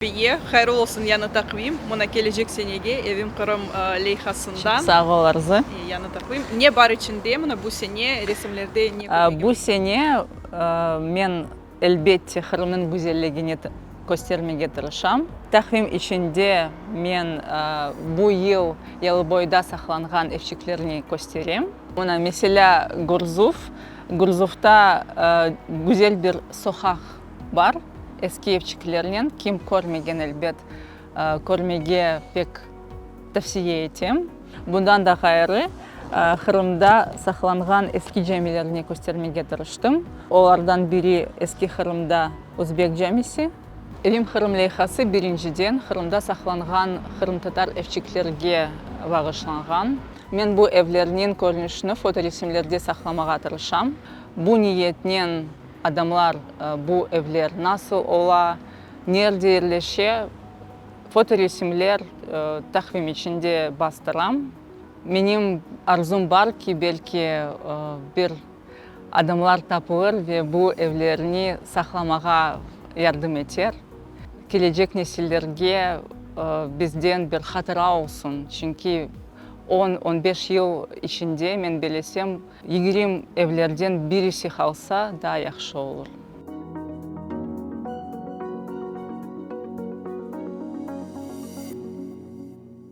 Biye, hayırlı olsun yañı taqvim. Mına kelecek senege Evim Qırım leyhasından. Çoq sağ ol, Arzı. Yañı taqvim. Ne bar içinde mına bu sene, resimlerde ne körmege Bu sene men, elbette, Qırımnıñ güzelligini köstermege tırışam. Taqvim içinde men bu yıl Yalıboyda saqlanğan evçiklerni kösterem. Mına, meselâ, Gurzuf. Gurzufta güzel bir soqaq bar, eski evçiklernen, kim körmegen, elbet, körmege pek tavsiye etem. Bundan da ğayrı, Qırımda saqlanğan eski camilerni köstermege tırıştım. Olardan biri Eski Qırımda Özbek camisi. Evim Qırım leyhası birinciden Qırımda saqlanğan qırımtatar evçiklerge bağışlanğan. Men bu evlerniñ körünişini fotoresimlerde saqlamağa tırışam. Bu niyetnen adamlar bu evler nasıl ola, nerde yerleşe, fotoresimler taqvim içinde bastıram. Menim arzum bar ki, belki bir adamlar tapılır ve bu evlerni saqlamağa yardım eter. Kelecek nesillerge bizden bir hatıra olsun, çünki on, on beş yıl içinde, men belesem, 20 evlerden birisi qalsa, daa yahşı olur.